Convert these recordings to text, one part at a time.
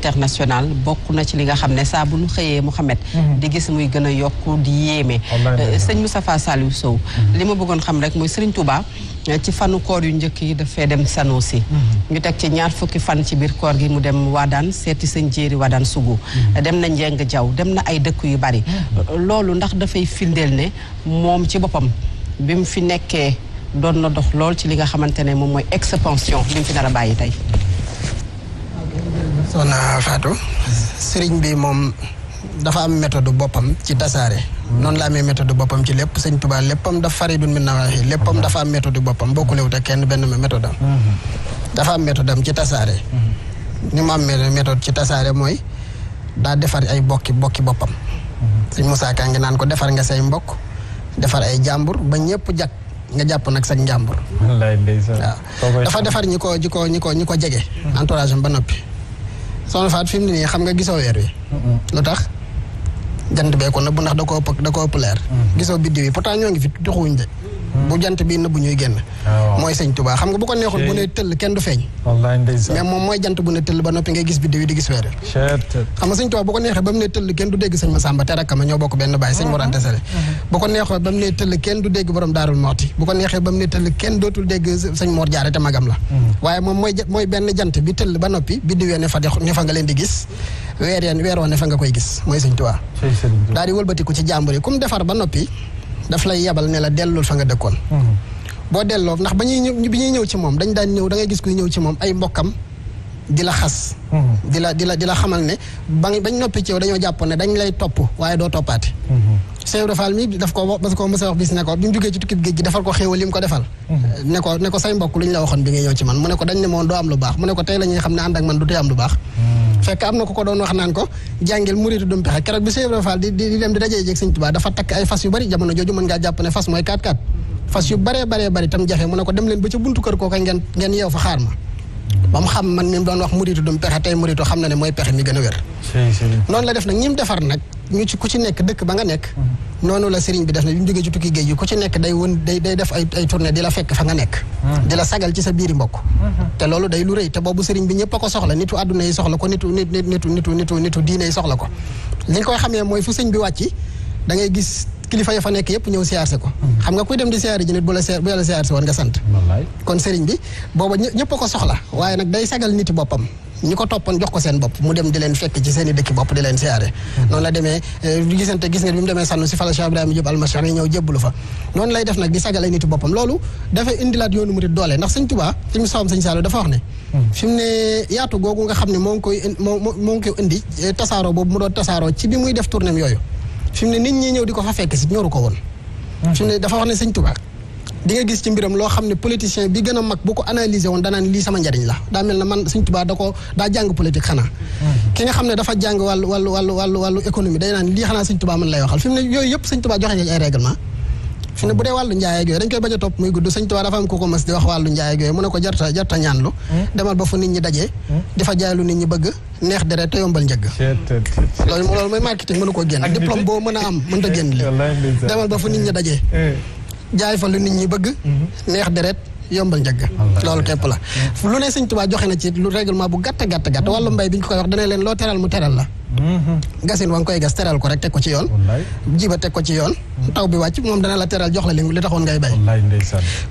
international bokk na ci li nga xam ne saa bu ñu xëyee Mouhamed di gis muy gën a yokku di yéeme sëñ Moustapha Saliou Sow li ma bëggoon xam rek mooy Serigne Touba ci fanu koor yu njëkk yi dafay dem Sanosi ñu teg ci ñaar fukki fan ci biir koor gi mu dem Wadane seeti sëñ Jéeri Wadane Sougou dem na Njeng Jaw dem na ay dëkk yu bari loolu ndax dafay firndeel ne moom ci boppam bi mu fi nekkee doon na dox lool ci li nga xamante ne moom mooy expansion bi mu fi nar a bàyyi tey. Soxna Fatou sëriñ bi moom dafa am méthode boppam ci tasaare noonu la amee méthode boppam ci lépp sëñ Tuubaa léppam dafa faridun min nawaahi léppam dafa am méthode boppam bokkulewu te kenn benn méthode am dafa am méthode am ci tasaare ni mu am méthode ci tasaare mooy daa defar ay bokki boppam sëñ Moussa Ka ngi naan ko defar nga say mbokk defar ay jàmbur ba ñëpp jag nga jàpp nag sax njàmbur waaw dafa defar ñi ko jege entourage am ba noppi soxna Faat fi mu ne nii xam nga gisoo weer wi lu tax jant bee ko nëbb ndax da ko ëpp leer gisoo biddiw yi pourtant ñoo ngi fi tuxuwuñ de bu jant bi nëbb ñuy génn mooy sëñ Tuubaa xam nga bu ko neexoon bu ne tëll kenn du feeñ mais moom mooy jant bu ne tëll ba noppi ngay gis biddiw yi di gis weer wi xam nga sëñ Tuubaa bu ko neexee ba mu ne tëll kenn du dégg sëñ Masamba te rakkama ñoo bokk benn baay sëñ Mor Anta Sali bu ko neexee ba mu ne tëll kenn du dégg borom Daarul Moxti bu ko neexee ba mu ne tëll kenn dootul dégg sëñ Mor Jaara te magam la waaye moom mooy benn jant bi tëll ba noppi biddiw yi ne fa nga leen di gis weer woo ne fa nga koy gis mooy sëñ Tuubaa daal di wëlbatiku ci jàmbur yi kum defar ba noppi daf lay yebal ne la dellul fa nga dëkkoon boo delloo ndax bi ñuy ñëw ci moom dañ daan ñëw da ngay gis kuy ñëw ci moom ay mbokkam di la xas di la xamal ne bañ noppi ci yow dañoo jàppoon ne dañ lay topp waaye doo toppaati Cheikh Ibra Fall mi daf ko mos a wax bis ne ko bi mu jógee ci tukkib géej gi defal ko xéewal li mu ko defal ne ko say mbokk lu ñu la waxoon bi ngay ñëw ci man mu ne ko dañ ne moom doo am lu baax mu ne ko tey la ñuy xam ne ànd ak man du tey am lu baax fekk am na ko doon wax naan ko jàngil muritu dum pexe keroog bi Cheikh Ibra Fall di dem di dajee jeeg sëñ Tuubaa dafa takk ay fas yu bari jamono jooju mën ngaa jàpp ne fas mooy 4x4 fas yu baree tam jafe mu ne ko dem leen ba ca buntu kër kooka ngeen yeew fa xaar ma ba mu xam man mi doon wax muritu dum pexe tey muritu xam na ne mooy pexe mi gën a wér noonu la def nag ñi mu defar nag ku ci nekk dëkk ba nga nekk noonu la sëriñ bi def na bi mu jógee ci tukki géej gi ku ci nekk day def ay tournée di la fekk fa nga nekk di la sagal ci sa biiri mbokk te loolu day lu rëy te boobu sëriñ bi ñëpp a ko soxla nitu àdduna yi soxla ko nitu diine yi soxla ko li nga koy xamee mooy fu sëñ bi wàcci da ngay gis kilifa ya fa nekk yëpp ñëw siyaarse ko xam nga kuy dem di siyaare ji nit bu la siyaarse woon nga sant kon sëriñ bi booba ñëpp a ko soxla waaye nag day sagal niti boppam ñi ko toppoon jox ko seen bopp mu dem di leen fekk ci seen i dëkki bopp di leen siyaare noonu la demee gis nga bi mu demee sànnu si fala Cheikh Ibrahima Diop almashari ñëw jébbalu fa noonu lay def nag di sagale niti boppam loolu dafay indilaat yoonu murid doole ndax sëñ Tuubaa sëñ Musaa sëñ Saliou dafa wax ne fi mu ne yaatu googu nga xam ne moo ngi koy indi tasaaroo boobu mu doon tasaaroo ci bi muy def tournéem yooyu fi mu ne nit ñi ñëw di ko fa fekk si ñoru ko woon fi mu ne dafa wax ne sëñ Tuubaa di nga gis ci mbiram loo xam ne politicien bi gën a mag bu ko analyser woon danaan lii sama njariñ la daa mel na man sëñ Tuubaa daa jàng politique xanaa ki nga xam ne dafa jàng wàllu économie day naan lii xanaa sëñ Tuubaa man lay waxal fi mu ne yooyu yëpp sëñ Tuubaa joxe nga ay règlement fi mu ne bu dee wàllu njaay ak yooyu dañ koy bañ a topp muy gudd sëñ Tuubaa dafa am ku ko mas di wax wàllu njaay ak yooyu mu ne ko jarta ñaanlu demal ba fu nit ñi dajee di fa jaay lu nit ñi bëgg neex deret te yombal njëgg loolu mooy marketing mënu ko génn diplôme boo mën a am mënta génn li demal ba fu nit ñi dajee jaay fa lu nit ñi bëgg neex deret yombal njëgg loolu képp la lu ne sëñ Tuubaa joxe na ci lu règlement bu gàtt wàllu mbay bi ñu ko koy wax dana leen loo teral mu teral la gasin wa nga koy gas teral ko rek teg ko ci yoon jiba teg ko ci yoon taw bi wàcc moom dana la teral jox la li taxoon ngay bay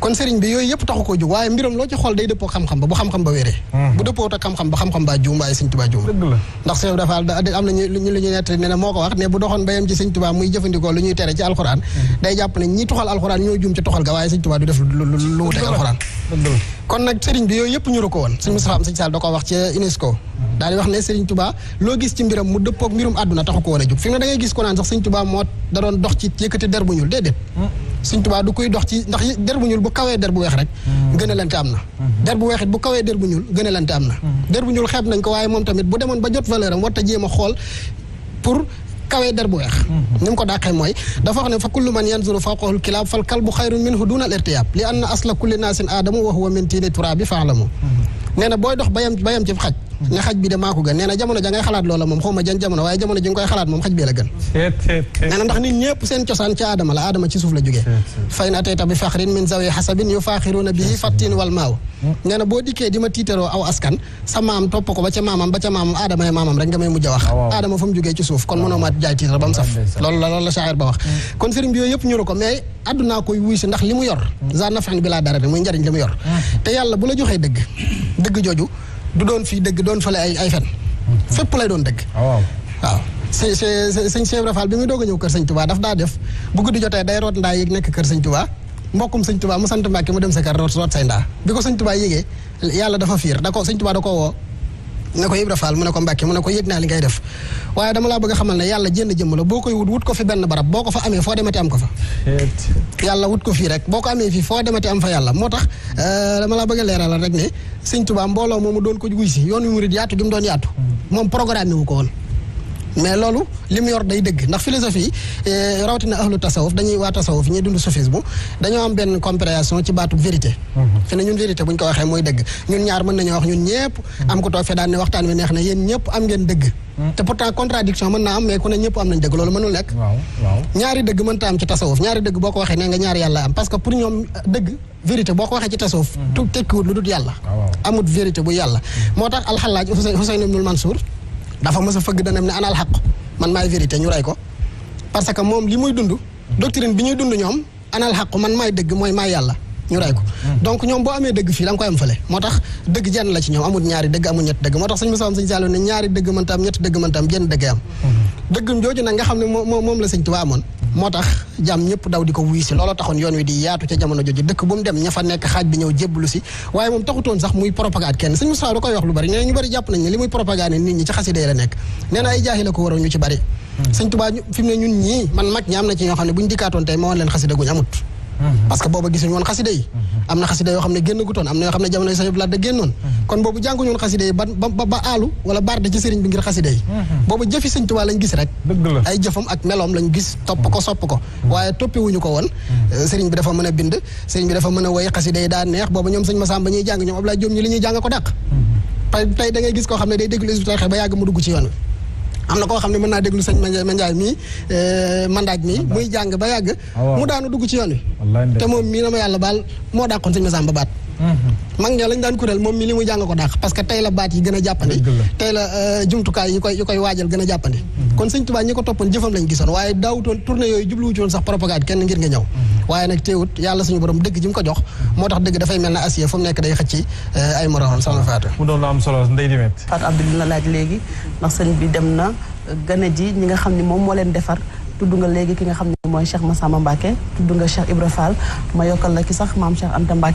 kon sëriñ bi yooyu yëpp taxu koo jóg waaye mbiram loo ci xool day dëppoo xam-xam ba bu xam-xam ba wéree bu dëppoo ak xam-xam ba xam-xam baa juum waaye sëñ Tuubaa juum ndax Seex dafa am na lu ñu nettali ne moo ko wax ne bu doxoon ba yem ci sëñ Tuubaa muy jëfandikoo lu ñuy tere ci alxuraan day jàpp ne ñi tuxal alxuraan ñoo juum ci tuxal ga waaye sëñ Tuubaa du def lu wuteeg alxuraan kon nag sëriñ bi yooyu yëpp ñuru ko woon sëñ Moustapha sëñ Sall da ko wax ci UNESCO daal di wax ne sëriñ Tuubaa loo gis ci mbiram mu dëppoog mbirum àdduna taxu ko woon a jóg fi mu ne da ngay gis ko naan sax sëñ Tuubaa moo da doon dox ci yëkkati der bu ñuul déedéet sëñ Tuubaa du koy dox ci ndax der bu ñuul bu kawee der bu weex rek gën a lante am na der bu weex it bu kawee der bu ñuul gën a lante am na der bu ñuul xeeb nañ ko waaye moom tamit bu demoon ba jot valeur am war ta jéem a xool pour kawee der bu weex ni mu ko dàqee mooy dafa wax ne fa kullu man yanzuru fawqahul kilaab fal kalbu xayrun minhu duna al irtiyaab li anna asla kulli naasin aadamu wa huwa min tiini turaabi faalamu nee na booy dox ba yem ci xaj ne xaj bi de maa ko gën nee na jamono ja ngay xalaat loola moom xaw ma jan jamono waaye jamono ji nga koy xalaat moom xaj bee la gën nee na ndax nit ñëpp seen cosaan ci aadama la aadama ci suuf la jógee fay na tey ta bi faxrin min zawi xasabin yu faaxiruuna bii fattin wal maaw nee na boo dikkee di ma tiitaroo aw askan sa maam topp ko ba ca maamam aadama ya maamam rek nga may mujj a wax aadama fa mu jógee ci suuf kon mënoo ma jaay tiitar ba mu saf loolu la shaa'ir ba wax kon sëriñ bi yooyu yëpp ñuru ko mais addunaa koy wuy si ndax li mu yor za nafan bi laa dara muy njariñ li mu yor te yàlla bu la joxee dëgg jooju du doon fii dëgg doon fale ay fen fépp lay doon dëgg waaw sëñ Cheikh Ibra Fall bi muy doog a ñëw kër sëñ Touba daf daa def bu guddi jotee day root ndaa yéeg nekk kër sëñ Touba mbokkum sëñ Touba mu sant Mbàkke mu dem sa kër root say ndaa bi ko sëñ Touba yéegee yàlla dafa fiir sëñ Touba da ko woo ne ko Ibra Fall mu ne ko Mbàkke mu ne ko yëg naa li ngay def waaye dama laa bëgg a xamal ne yàlla jenn jëmm la boo koy wut ko fi benn barab boo ko fa amee foo demati am ko fa yàlla wut ko fii rek boo ko amee fii foo demati am fa yàlla moo tax dama laa bëgg a leeralal rek ne sëñ Touba mbooloo moomu doon ko wuy si yoon wi murid yaatu gi mu doon yaatu moom programme wu ko woon mais loolu li mu yor day dëgg ndax philosophie rawatina ahlu tasawuf dañuy waa tasawuf ñuy dund sophisme dañoo am benn compréhension ci baatu vérité fi ne ñun vérité bu ñu ko waxee mooy dëgg ñun ñaar mën nañoo wax ñun ñëpp am ko toog fe daan ne waxtaan wi neex na yéen ñëpp am ngeen dëgg te pourtant contradiction mën naa am mais ku ne ñëpp am nañ dëgg loolu mënul nekk ñaari dëgg mënta am ci tasawuf ñaari dëgg boo ko waxee nee nga ñaari yàlla am parce que pour ñoom dëgg vérité boo ko waxee ci tasawuf tu tekkiwut lu dul yàlla amut vérité bu yàlla moo tax alxalaaj Husayn ibnul Mansour dafa mës a fëgg danam ne anal xaq man maay vérité ñu rey ko parce que moom li muy dund doctrine bi ñuy dund ñoom anal xaq man maay dëgg mooy maay yàlla ñu rey ko donc ñoom boo amee dëgg fii da nga koy am fële moo tax dëgg jenn la ci ñoom amul ñaari dëgg amul ñett dëgg moo tax sëñ Moussa sëñ Saliou ne ñaari dëgg mënta am ñett dëgg mënta am jenn dëgg am dëggam jooju nag nga xam ne moom la sëñ Tuubaa amoon moo tax jàmm ñëpp daw di ko wuy si looloo taxoon yoon wi di yaatu ca jamono jooju dëkk bu mu dem ña fa nekk xaaj bi ñëw jébbalu si waaye moom taxutoon sax muy propagande kenn sëñ Moussa da koy wax lu bari nee ñu bari jàpp nañ ne li muy propagande nit ñi ci xasida yi la nekk nee na ay jaaxi la ko waroon ñu ci bari sëñ Tuubaa fi mu ne ñun ñii man mag ñi am na ci ñoo xam ne buñu dikkaatoon tey ma woon leen xasida guñ amut parce que booba gisuñu woon xasida yi am na xasida yoo xam ne génn gutoon am na yoo xam ne jamono yi sañu blaat da génnoon kon boobu jànguñu woon xasida yi ba aalu wala barde ci sëriñ bi ngir xasida yi boobu jëfi sëñ Tuubaa lañ gis rek ay jëfam ak meloom lañ gis topp ko sopp ko waaye toppiwuñu ko woon sëriñ bi dafa mën a bind sëriñ bi dafa mën a woy xasida yi daa neex booba ñoom sëñ Masamba ñuy jàng ñoom Ablaye Diop ñi li ñuy jàng ko dàq tey da ngay gis koo xam ne day déglu Hizbut-Tarqiyyah ba yàgg mu dugg ci yoon wi am na koo xam ne mën naa déglu sëñ Mandiaye mii mandaaj mii muy jàng ba yàgg mu daanu dugg ci yoon wi te moom mii na ma yàlla baal moo dàqoon sëñ Masamba baat mag ñoo lañ daan kuréel moom mii li muy jàng ko dàq parce que tey la baat yi gën a jàppandi tey la jumtukaay yi koy waajal gën a jàppandi kon sëñ Tuubaa ñi ko toppoon jëfam lañ gisoon waaye daawutoon tournée yooyu jubluwu ci woon sax propagande kenn ngir nga ñëw waaye nag teewut yàlla suñu borom dëgg ji mu ko jox moo tax dëgg dafay mel na acier fu mu nekk day xëcc ay moromam sama Fatou mu doon lu am solo Ndeye Dimet Fatou Abdou dina laaj léegi ndax sëñ bi dem na gane ji ñi nga xam ne moom moo leen defar tudd nga léegi ki nga xam ne mooy Cheikh Massamba Mbacké tudd nga Cheikh Ibra Fall ma yokkal la ki sax maam Cheikh Anta Mbacké